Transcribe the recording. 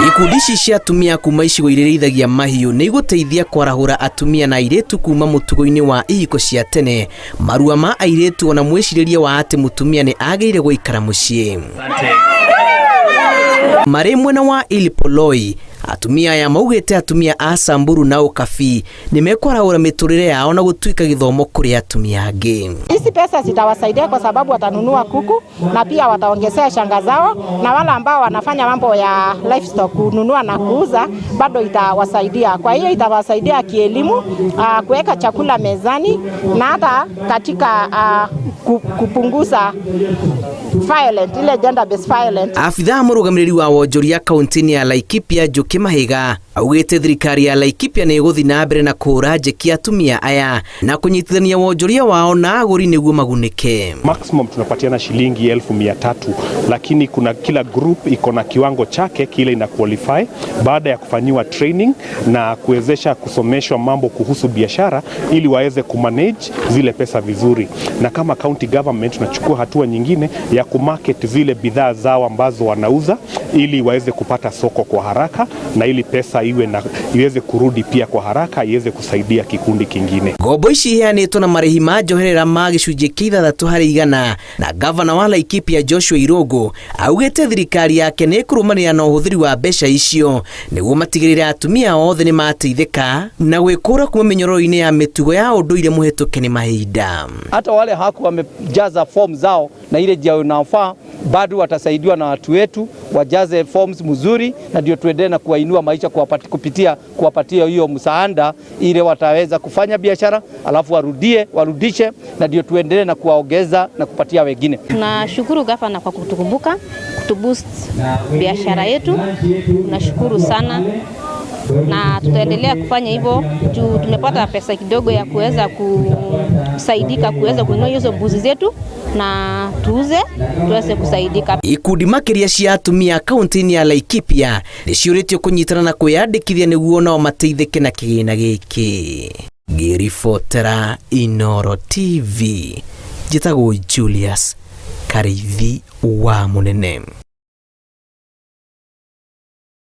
Ikundi ici cia atumia kuma icigo iria irĩithagia mahiũ nĩ igũteithia kwarahũra atumia na airĩtu kuma mũtugo-inĩ wa ihiko cia tene, marua ma airĩtu ona mwĩcirĩrie wa atĩ mũtumia nĩ agĩrĩire gũikara mũciĩ. Marĩ mwena wa Ilipoloi, atumia aya maugĩte atumia a Samburu na Ũkabi nĩ mekwarahũra mĩtũrĩre yao na gũtuĩka gĩthomo kũrĩ atumia angĩ. Hizi pesa zitawasaidia kwa sababu watanunua kuku na pia wataongezea shamba zao, na wale ambao wanafanya mambo ya livestock kununua na kuuza bado itawasaidia. Kwa hiyo itawasaidia kielimu, kuweka chakula mezani na hata katika kupunguza violent, ile gender based violence. Abithaa mũrũgamĩrĩri wa wonjoria kaunti-inĩ ya Laikipia Njuki Mahiga augĩte thirikari ya Laikipia nĩ ĩgũthiĩ na mbere na kũhũra njeki atumia aya na kũnyitithania wonjoria wao na agũri nĩguo magunĩke. Maximum tunapatiana shilingi 300,000, lakini kuna kila group iko na kiwango chake kile ina qualify baada ya kufanyiwa training na kuwezesha kusomeshwa mambo kuhusu biashara ili waweze kumanage zile pesa vizuri, na kama county government tunachukua hatua nyingine ya kumarket zile bidhaa zao ambazo wanauza ili waweze kupata soko kwa haraka na ili pesa iwe na iweze kurudi pia kwa haraka iweze kusaidia kikundi kingine. Ngombo ici iheanĩtwo na marĩhi ma njoherera ma gĩcunjĩ kĩa 6% na gavana wa Laikipia Joshua Irũngũ augĩte thirikari yake nĩ ĩkũrũmanĩrĩra na ũhũthĩri wa mbeca icio nĩguo matigĩrĩre atumia othe nĩ mateithĩka na gwĩkũra kuma mĩnyororo-inĩ ya mĩtugo ya ũndũire mũhĩtũke nĩ mahinda. Hata wale haku wamejaza form zao na ile njia inafaa, bado watasaidiwa na watu wetu wajaze forms mzuri, na ndio tuendelee na kuwainua maisha kupitia kuwapatia hiyo msaada ile wataweza kufanya biashara, alafu warudie warudishe, na ndio tuendelee na kuwaongeza na kupatia wengine. Tunashukuru gavana kwa kutukumbuka, kutuboost biashara yetu. Tunashukuru sana na tutaendelea kufanya hivyo juu tumepata pesa kidogo ya kuweza kusaidika kuweza kununua hizo mbuzi zetu na tuuze tuweze kusaidika. Ikundi makĩria cia atumia kaunti-inĩ ya Laikipia nĩ ciũrĩtio kũnyitana na kwĩyandĩkithia nĩguo nao mateithĩke na kĩgĩna gĩkĩ. Ngĩribotera Inoro TV, njĩtagwo Julius Kariithi wa Mũnene.